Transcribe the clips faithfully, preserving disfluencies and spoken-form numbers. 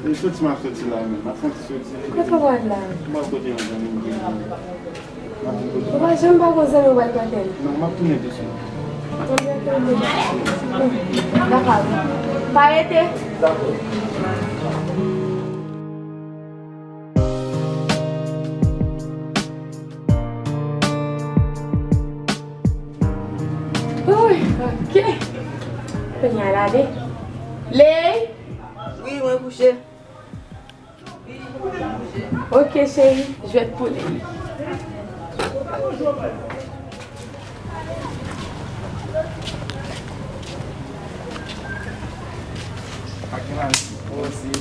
M soti, m ap soti la menm. M ap fè yon ti soti. Kote w pral la? M pral kote yon zanmi m ki gen. M ap vin kote. Ou pa janm pa gon zanmi w pral kote l? Non, m ap tounen touswit. Dakò. Pa rete. Dakò. Uy, ok. Kounye a la de. Ley! Wi, mwen kouche. Ok, cheri, jwèt pou Ley.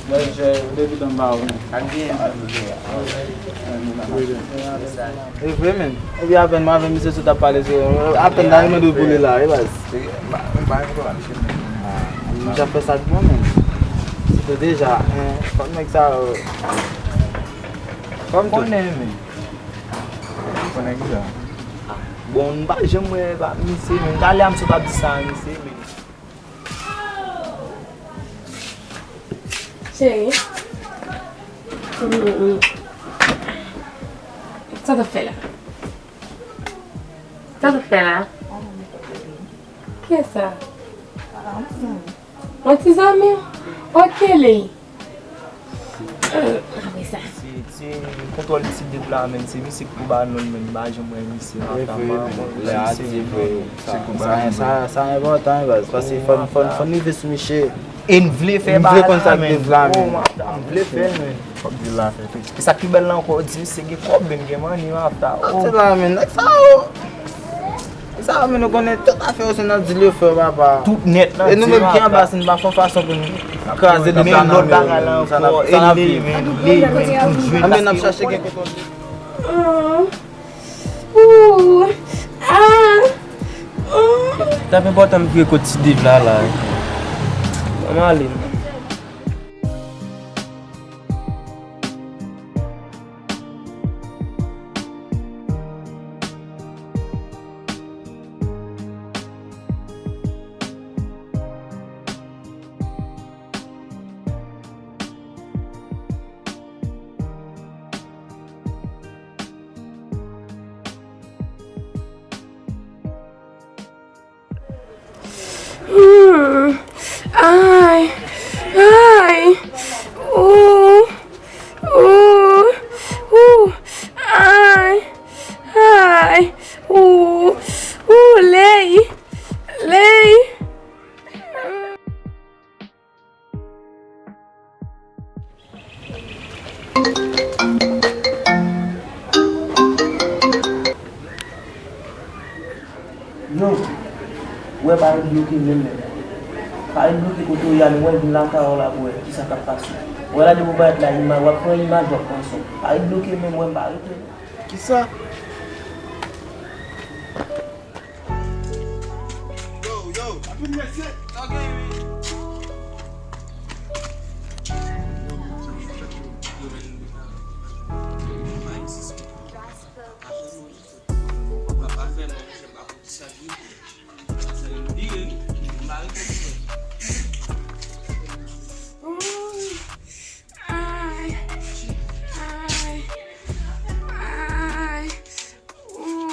Mwen jwe, ou te vidan ba ou. E vre, men. Epi apèn mwen avè misye sot ap pale sou, apèn nan mwen dwe boule la, wi, baz. M ap fè sa k bon, men. Se te deja, en, kòm nèg sa yo. Kòm tout. Konnen, men. Konnen ki sa? Bon, m pa janm wè misye, men. Talè a misye t ap di sa a misye, men. Cheri. Mm, mm. Sa w ap fè la? Sa w ap fè la? Kiyès sa? Yon ti zanmi? Ok, Ley. Apre sa. Se, se kontwòl ti dev la, men. Se misye ki pou ba non l, men. M pa janm wè misye. Lè a di vre, sa, sa, sa, sa enpòtan, baz, paske fò n, fò n, fò n rive sou misye. E n vle fè bagay la, men. M vle konn sa k dev la, men. M vle fè l, men. Fòk di l la fè tou. E sa k pi bèl la ankò, di misye gen kòb, men gen manni, men afta. Sa, men, nèg sa yo. Sa, men nou konnen tout afè yo se nan dil yo fè yo, papa. Tout nèt nan dil yo, papa. E nou menm ki anba, si n pa fè yon fason pou n kraze dev la nan men yo, men sa n ap, sa n ap viv. Anben, n ap chache gen kote. Ooh. Ah. Ooh. T ap enpòtan m vire kot ti dev la, la. Ann ale. Hmm. Ay. Ay. Ooh. Ooh. Ooh. Ay. Ay. Ooh. Ooh, Ley. Ley. Yo, wè pa ret bloke menm, menm. Pa ret bloke kote w ye a, men wè vin lakay w la pou wè kisa k ap pase. Wè la depi w parèt la, imaj, w ap pran imaj, w ap pran son. Pa ret bloke menm, wè m pa rete. Kisa? Yo, yo, anpil mesye. Sa w gen, wi. Yo, men, pa egziste. Pa fè non, monchè, m pa konn kisa k rive. Sa yo vire, m pa rete, monchè. Ay, ay, ay, ooh.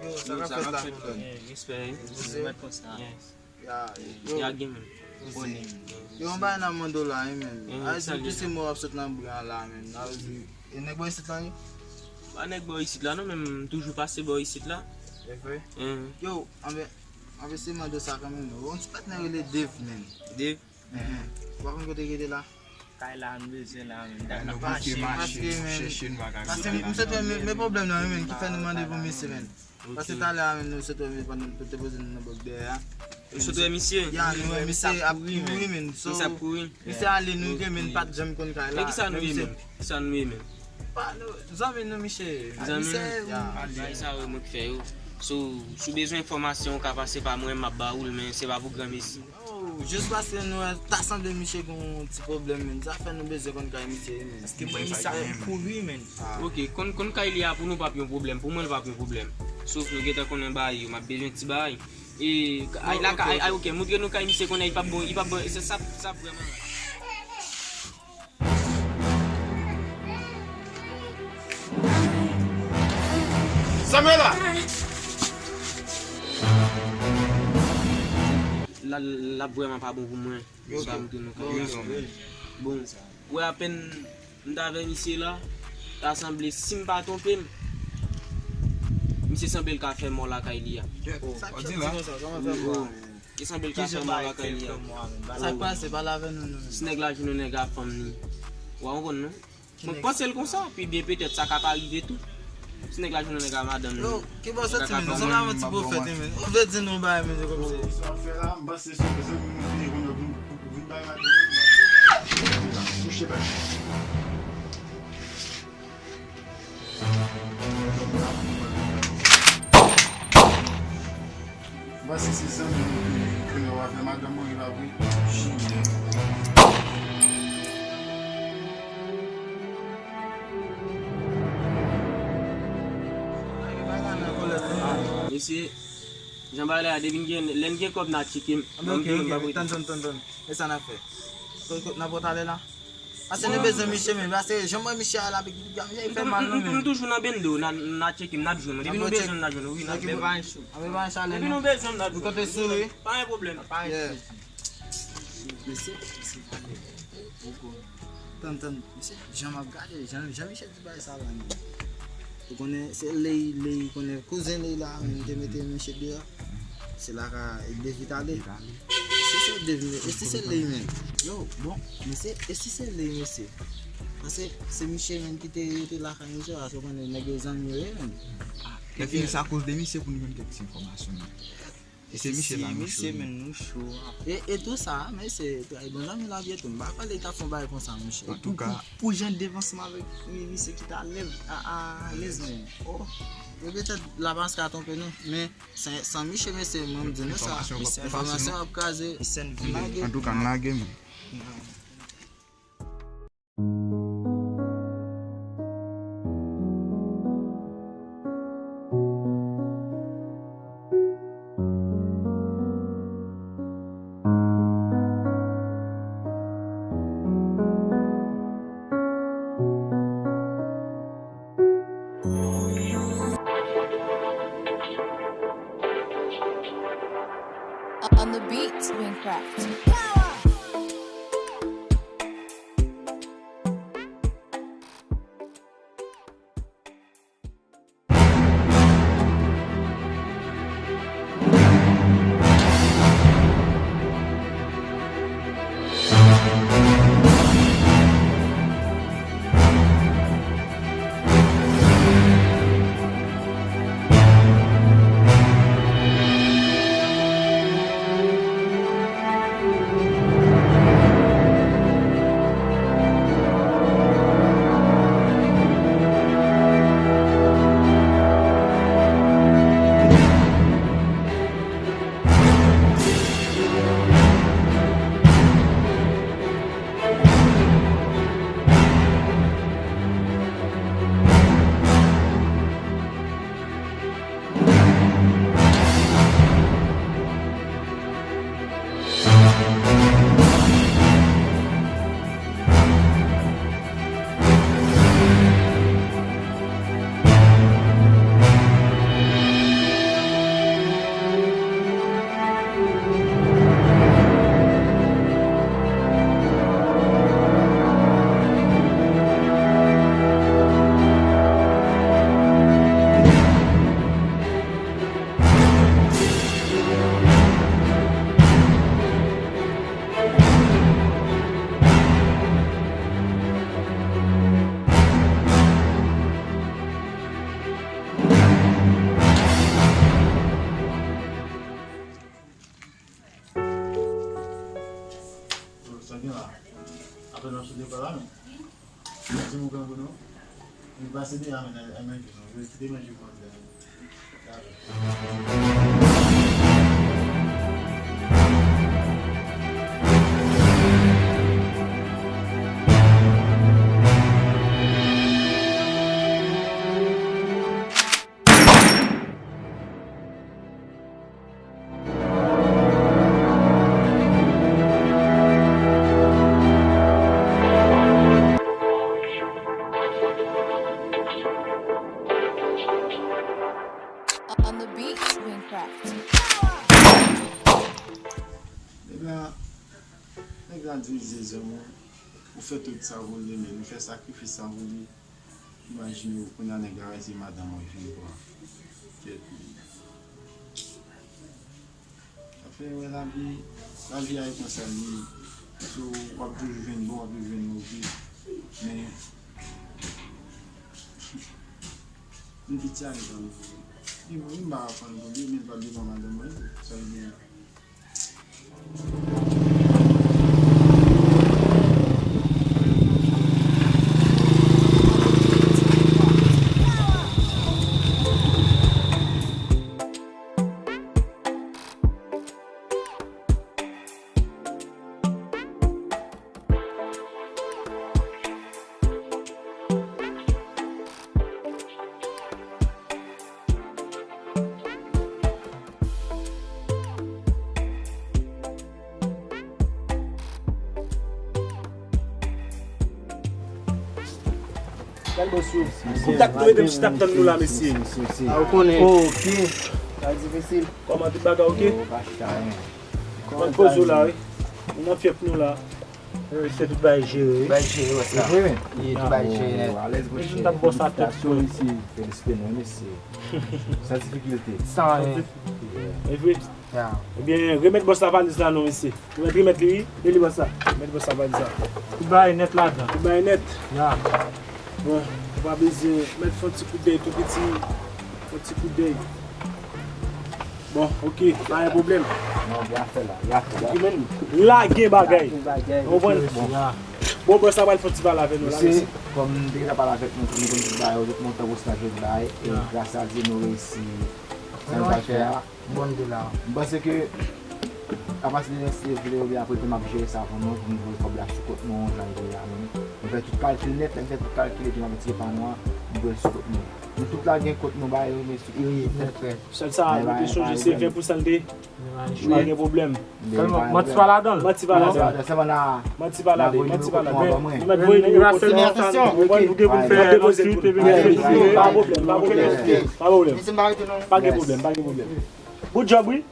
Yo, sa k ap fèt la, mon dòm? Respè, wi. Respè. Mèt konsa. Ya, yo. Ya gen menm. Ou konnen. Yo, yon bagay nan mande w la, wi, menm. A di pise mò w ap sot nan bri an la, menm. A di, e nèg bò isit la, wi? Pa nèg bò isit la, non, men m toujou pase bò isit la. E vre? Yo, anben, anben se mande w sa kanmenm, non. Yon ti patnè rele Dave, menm. Dave? Enhen. Ou pa konn kote l rete la? Kay la, nou bezwen la, menm. Dat n ap mache. Paske, menm, paske m sot wè men, men pwoblèm nan, wi, menm, ki fè nou mande pou misye, menm. Paske talè a menm nou sot wè misye pandan nou te poze nou nan bòk dèyè a. Nou sot wè misye? Ya, nou wè misye ap kouri, menm. So, misye ale, nou gen, menm, pa t janm konn kay la. Men kisa nou ye menm? Kisa nou ye menm? Pa, nou, zanmi nou, misye. Zanmi nou? Ya. Bagay sa yo, mwen k fè yo. So, si w bezwen enfòmasyon, ou ka pase pa mwen, m ap ba ou l, men se pa pou granmesi. Oh, jis paske nou wè, ta sanble misye gen yon ti pwoblèm, men. Sa fè nou bezwen konn kay misye, men. Èske mwen misye ap kouri, men? Ok, konn, konn kay li a pou nou p ap yon pwoblèm. Pou mwen, l p ap yon pwoblèm. Sof nou gentan konnen bagay yo, m ap bezwen ti bagay. E, ay, la, ay, ay, ok, montre nou kay misye konnen, li p ap bon, li p ap bon, se sa, sa vrèman rad. Samuela! La, la vrèman pa bon pou mwen. Ok. Sa m te nou ka. Bon, wè apèn m t avè misye la, ta sanble si m pa twonpe m, misye sanble l ka fè mò lakay li a. Sa k fè di konsa, kòman fè mò? Li sanble l ka fè mò lakay li a. Sa k pase, pale avè nou, nou menm. Si nèg la jwenn yon nèg a fanm ni. Ou pa konprann non? Mwen panse l konsa, pi byen petèt sa ka pa rive tou. Si nèg la jwenn yon nèg a madanm ni. Yo, ki bò soti men, nou sanble avè yon ti pwofèt, men. Ou vle di nou bagay, men, se kòmsi. Sa w fè la, m panse se yon zanmi nou te konn ap vin bay madanm. Mouche bay. Mwen se se zanmi nou ki konnen w avè madanm mwen, e pa vre? Mesye, jan bagay la, depi n gen, lè n gen kòb n a tcheke m. Tann, tann, tann, tann. E sa n ap fè? N ap wè talè la? Pase nou bezwen misye menm, pase jan m wè misye a la, misye fè mal nou menm. M toujou nan bendo, n a, n a tcheke m, n ap jwenn nou. Depi nou bezwen m, n a jwenn nou, wi, n ap jwenn nou. Depi nou bezwen m, n ap jwenn nou. Nou kanpe sou li. Pa gen pwoblèm. Mesye, mesye, tann, tann, mesye, jan m ap gade, jan, jan misye di bagay sa la menm. Ou konnen se Ley, Ley, konnen kouzen Ley la menm te mete misye deyò. Se la ka Dev vit ale. Si se Dev, e si se Ley menm? Yo, bon, mesye, e si se Ley, mesye? Paske se misye menm ki te rete lakay misye, paske ou konnen nèg yo zanmi yo ye menm. Lè fini sa, akoz de misye pou nou jwenn kèk ti enfòmasyon. E se misye la nou cho. Misye menm nou cho a. E, e tou sa, men se trayizon zanmi la vye tou. M pa kwè li ta fè yon bagay konsa, monchè. Antouka. Pou, pou, pou jan devanse m avèk mi-, misye ki ta lèv a, a, alèz menm. Oh. E petèt laparans ka twonpe nou, men san, san misye, mesye, mwen m di nou sa. Enfòmasyon ap kraze. Antouka, n lage, men. On the beat, Wincraft. Sa gen la. Apre nan sou depa la, men. Mwen di mwen pran pou nou. Mwen pase de a men, a men, kite manje pou mwen. On the beach, Wincraft. Nèg la, nèg la divize zam ou, ou fè tout sa pou li, men ou fè sakrifis sa pou li. Imajine w, kounye a nèg la rete madanm mwen vin pran. Kèt. Afè wè lavi, lavi a e konsa li ye. So, w ap toujou jwenn bon, w ap toujou jwenn move. Men, yon piti a li pa move. Li mwen, m pa aprann pou li, men l pa devan madanm mwen. Sa vle di, Gade bòs yo. Kontak nou, ede m chita ap tann nou la, mesye. A, ou konnen. Ok. Sa difisil. Kòman tout bagay ok? Yo, pa chita, hein. Mwen poze w la, wi. Nou nan fyèf nou la. Se tout bagay jere, wi. Bagay jere, wè sa. Vre, men. Ye, tout bagay jere nèt. Alèz, monchè. Mwen t ap bòs a tèt, wi. Felisite nou, mesye. San difikilte. San anyen. E vre? Ya. Ebyen, remèt bòs la valiz la non, mesye. Remèt, remèt li, wi. Li, li bòs la. Remèt bòs la valiz la. Tout bagay nèt ladan. Tout bagay nèt. Ya. Bon, ou pa bezwen mèt fè yon ti kout dèy tou piti. Yon ti kout dèy. Bon, ok, pa gen pwoblèm. Non, gen afè la, gen afè la. Ok, men lage bagay. Lage bagay. Ou konprann? Bon. Bon, bòs la pral fè yon ti pale avè nou la, mesye. Kòm m te gentan pale avèk nou, nou konn tout bagay, tout montan bòs la jwenn bay, e gras a Dye nou reyisi sa nou pral fè a. Bon de la. M panse ke apati de next level oubyen apre ke m ap jere sa pou nou, pou nou voye kòb la sou kont nou, jan l ye a menm. Nou fè tout kalkil nèt, lè m fè tout kalkil epi m ap retire pa nou an, m voye l sou kont nou. Nou tout la gen kont nou ba yo, men sou kont nou. Wi, trè, trè. Sèl sa, nou te sonje se ven pou san l te. Pa gen pwoblèm. Sèlman, manti pa ladan l. Manti pa ladan l. Sèlman la. Manti pa ladan l. Manti pa ladan l. Nou mèt voye nimewo kont la. Ou gen pou n fè ansuit epi nou fè. Pa pwoblèm, pa pwoblèm. Pa pwoblèm. Pa gen pwoblèm, pa gen pwoblèm. Good job, wi.